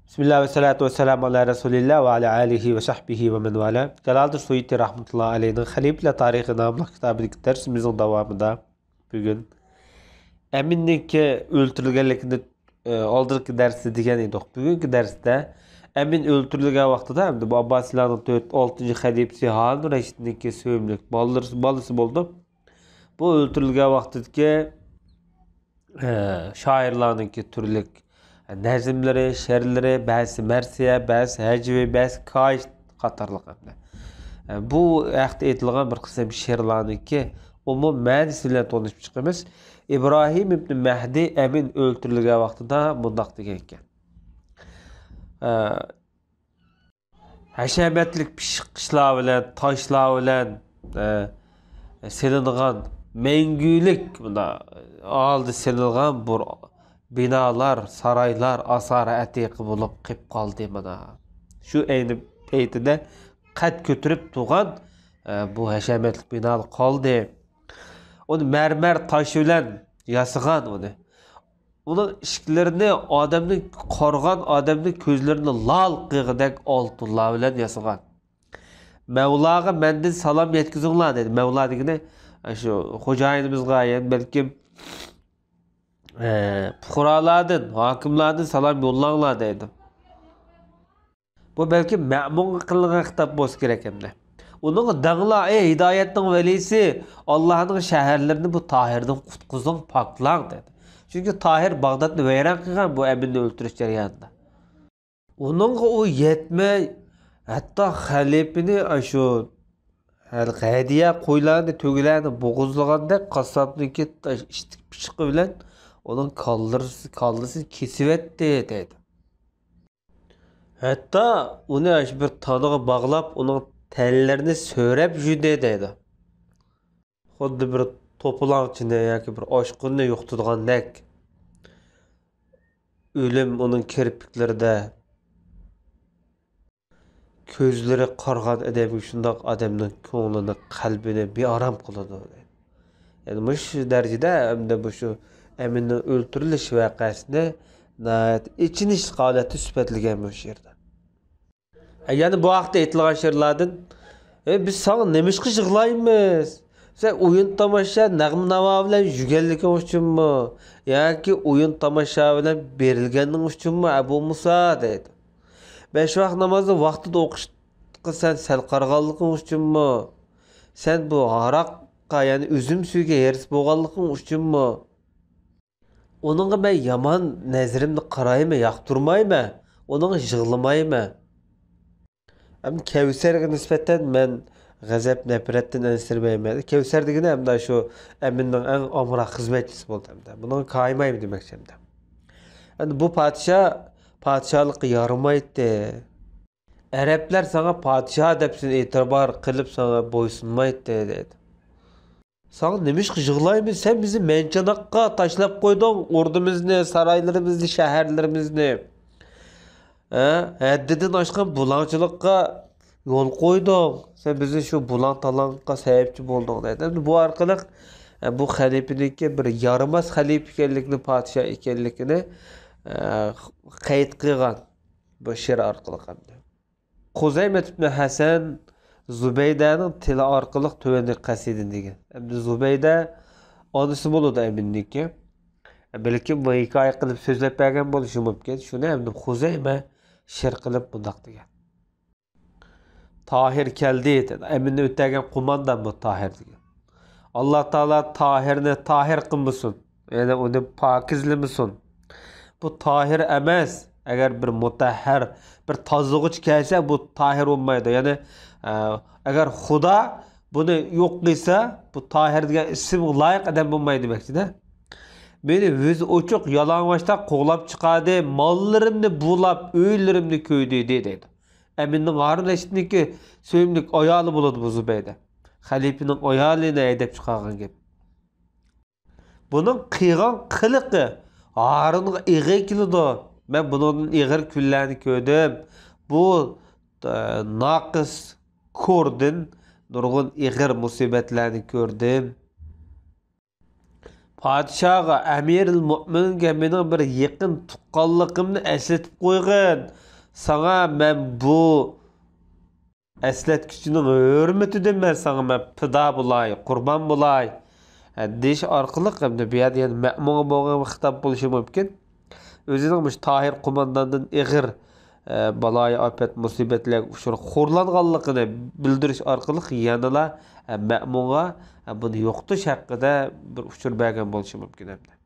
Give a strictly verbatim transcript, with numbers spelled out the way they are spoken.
بىسمىللا ۋەسسالاتۇ ۋەسسالامۇ ئالا رەسۇلىللا ۋە ئالا ئالىھى ۋە سەھبىھى ۋە مەن ۋالا. جالالىدىن سۇيۇتى رەھمەتۇللا ئەلەيھىنىڭ خەلىپىلەر تارىخى ناملىق كىتابىدىكى دەرسىمىزنىڭ داۋامىدا بۈگۈن ئەمىننىڭكى ئۆلتۈرۈلگەنلىكىنى، ئە، ئالدىنقى دەرستە دېگەن ئىدۇق. بۈگۈنكى دەرستە ئەمىن ئۆلتۈرۈلگەن ۋاقتىدا، ئەمدى بۇ ئابباسىيلارنىڭ تۆت، ئالتىنچى خەلىپىسى ھارۇن رەشىدنىڭكى سۆيۈملۈك بالىلىرى، بالىسى بولىدۇ. بۇ ئۆلتۈرۈلگەن ۋاقتىدىكى ئە، شائىرلارنىڭكى تۈرلۈك نەزملىرى، شېئىرلىرى، بەزىسى مەرسىيە، بەزىسى ھەجۋىي، بەزىسى كاھىت قاتارلىق ھەمدە. ئە، بۇ ھەقتە ئېيتىلغان بىر قىسىم شېئىرلارنىڭكى ئومۇم مەنىسى بىلەن تونۇشۇپ چىقىمىز. ئىبراھىم ئىبنى مەھدى ئەمىن ئۆلتۈرۈلگەن ۋاقتىدا مۇنداق دېگەن ئىكەن. ئە، ھەشەمەتلىك پىشقىچلار بىلەن، تاشلار بىلەن، ئە، سېلىنغان مەڭگۈلۈك، مۇنداق ھالدا سېلىنغان بۇ بىنالار، سارايلار ئاسارە ئەتىقە بولۇپ قېلىپ قالدى مانا. شۇ ئەينى پەيتىدە قەد كۆتۈرۈپ تۇرغان، ئە، بۇ ھەشەمەتلىك بىنالار قالدى. ئۇنى مەرمەر تاش بىلەن ياسىغان ئۇنى. ئۇنىڭ ئىشىكلىرىنى ئادەمنىڭ، قارىغان ئادەمنىڭ كۆزلىرىنى لال قىلغۇدەك ئالتۇنلار بىلەن ياسىغان. مەۋلاغا مەندىن سالام يەتكۈزۈڭلار دەيدۇ. مەۋلا دېگىنى شۇ خوجايىنىمىزغا، يەنى بەلكىم، ئە، پۇقرالاردىن، ھاكىملاردىن سالام يوللاڭلار دەيدۇ. بۇ بەلكىم مەمۇنغا قىلىنغان خىتاب بولسا كېرەك ئەمدى. ئۇنىڭغا دەڭلار، ئەي ھىدايەتنىڭ ۋەلىسى، ئاللانىڭ شەھەرلىرىنى بۇ تاھىردىن قۇتقۇزۇڭ، پاكلاڭ دەيدۇ. چۈنكى تاھىر باغدادنى ۋەيران قىلغان بۇ ئەمىننى ئۆلتۈرۈش جەريانىدا. ئۇنىڭغا ئۇ يەتمەي، ھەتتا خەلىپىنى ئاشۇ ھەدىيە قويلارنى، تۆگىلەرنى بوغۇزلىغاندەك قاسساپنىڭكى ئىتتىك پىچىقى بىلەن ئۇنىڭ كاللىسى-، كاللىسىنى كېسىۋەتتى دەيدۇ. ھەتتا ئۇنى ئاشۇ بىر تانىغا باغلاپ، ئۇنىڭ تەنلىرىنى سۆرەپ يۈردى دەيدۇ. خۇددى بىر توپىلاڭچىنى ياكى بىر ئاشقۇننى يوقىتىدىغاندەك. ئۆلۈم ئۇنىڭ كىرپىكلىرىدە، كۆزلىرى قارىغان ئادەمگە شۇنداق ئادەمنىڭ كۆڭلىنى، قەلبىنى بىئارام قىلىدۇ. يەنى مۇشۇ دەرىجىدە ئەمدى مۇشۇ ئەمىننىڭ ئۆلتۈرۈلۈش ۋەقەسىنى ناھايىتى ئېچىنىشلىق ھالەتتە سۈپەتلىگەن بۇ شېئىردا. يەنە بۇ ھەقتە ئېيتىلغان شېئىرلاردىن، ئەي، بىز ساڭا نېمىشقا يىغلايمىز؟ سەن ئويۇن تاماشا، نەغمە ناۋا بىلەن يۈرگەنلىكىڭ ئۈچۈنمۇ؟ ياكى ئويۇن تاماشا بىلەن بېرىلگەنلىكىڭ ئۈچۈنمۇ، ئەبۇ مۇسا؟ دەيدۇ. بەش ۋاق نامازنى ۋاقتىدا ئوقۇشقا سەن سەل قارىغانلىقىڭ ئۈچۈنمۇ؟ سەن بۇ ھاراققا، يەنى ئۈزۈم سۈيىگە ھېرىس بولغانلىقىڭ ئۈچۈنمۇ؟ ئۇنىڭغا مەن يامان نەزىرىمنى قارايمەن، ياقتۇرمايمەن. ئۇنىڭغا يىغلىمايمەن. ئەمدى كەۋسەرگە نىسبەتەن مەن غەزەپ، نەپرەتتىن ئەنسىرىمەيمەن. كەۋسەر دېگىنى ئەمدى شۇ ئەمىننىڭ ئەڭ ئامراق خىزمەتچىسى بولدى ئەمدى. بۇنىڭغا كايىمايمەن دېمەكچى ئەمدى. ئەمدى بۇ پادىشاھ پادىشاھلىققا يارىمايتتى. ئەرەبلەر ساڭا پادىشاھ دەپ سېنى ئېتىبار قىلىپ ساڭا بويسۇنمايتتى دەيدۇ. ساڭا نېمىشقا يىغلايمىز؟ سەن بىزنى مەنچاناققا تاشلاپ قويدۇڭ، ئوردىمىزنى، سارايلىرىمىزنى، شەھەرلىرىمىزنى. ھە؟ ھەددىدىن ئاشقان بۇلاڭچىلىققا يول قويدۇڭ. سەن بىزنى شۇ بۇلاڭ-تالاڭغا سەۋەبچى بولدۇڭ دەيدۇ. ئەمدى بۇ ئارقىلىق، ئە، بۇ خەلىپىنىڭكى بىر يارىماس خەلىپە ئىكەنلىكىنى، پادىشاھ ئىكەنلىكىنى، ئە، قەيت قىلغان بۇ شېئىر ئارقىلىق ئەمدى. خۇزەيمەت ئىبنى ھەسەن زۇبەيدەنىڭ تىلى ئارقىلىق تۆۋەندىكى قەسىدىنى دېگەن. ئەمدى زۇبەيدە ئانىسى بولىدۇ ئەمىننىڭكى. بەلكىم بۇ ھېكايە قىلىپ سۆزلەپ بەرگەن بولۇشى مۇمكىن. شۇنى ئەمدى خۇزەيمە شېئىر قىلىپ مۇنداق دېگەن. تاھىر كەلدى. ئەمىننى ئۆتەرگەن قوماندان بۇ تاھىر دېگەن. ئاللا تائالا تاھىرنى تاھىر قىلمىسۇن. يەنى ئۇنى پاكىزلىمىسۇن. بۇ تاھىر ئەمەس. ئەگەر بىر مۇتەھھەر، بىر تازىلىغۇچى كەلسە، بۇ تاھىر بولمايدۇ. يەنى، ئە، ئەگەر خۇدا بۇنى يوق قىلسا، بۇ تاھىر دېگەن ئىسىمغا لايىق ئادەم بولمايدۇ دېمەكچىدە. مېنى يۈزى ئوچۇق يالىڭاچلار قوغلاپ چىقاردى، ماللىرىمنى بۇلاپ، ئۆيلىرىمنى كۆيدۈردى دەيدۇ. ئەمىننىڭ ھارۇن رەشىدنىڭكى سۆيۈملۈك ئايالى بولىدۇ بۇ زۇبەيدە. خەلىپىنىڭ ئايالىنى ھەيدەپ چىقارغان گەپ. بۇنىڭ قىلغان قىلىقى ھارۇنغا ئېغىر كېلىدۇ. مەن بۇنىڭدىن ئېغىر كۈنلەرنى كۆردۈم. بۇ، ئە، ناقىس كوردىن نۇرغۇن ئېغىر مۇسىبەتلەرنى كۆردۈم. پادىشاھقا، ئەمىرىل مۆمىنىنگە مېنىڭ بىر يېقىن تۇغقانلىقىمنى ئەسلىتىپ قويغىن. ساڭا مەن بۇ ئەسلەتكۈچىنىڭ ھۆرمىتىدىن مەن ساڭا مەن پىدا بولاي، قۇربان بولاي، ئە، دېيىش ئارقىلىق، ئەمدى بۇ يەردە يەنە مەمۇنغا بولغان خىتاب بولۇشى مۇمكىن. ئۆزىنىڭ مۇشۇ تاھىر قومانداندىن ئېغىر، ئە، بالايىئاپەت، مۇسىبەتلەرگە ئۇچراپ خورلانغانلىقىنى بىلدۈرۈش ئارقىلىق يەنىلا، ئە، مەمۇنغا، ئە، بۇنى يوقىتىش ھەققىدە بىر ئۇچۇر بەرگەن بولۇشى مۇمكىن ئەمدى.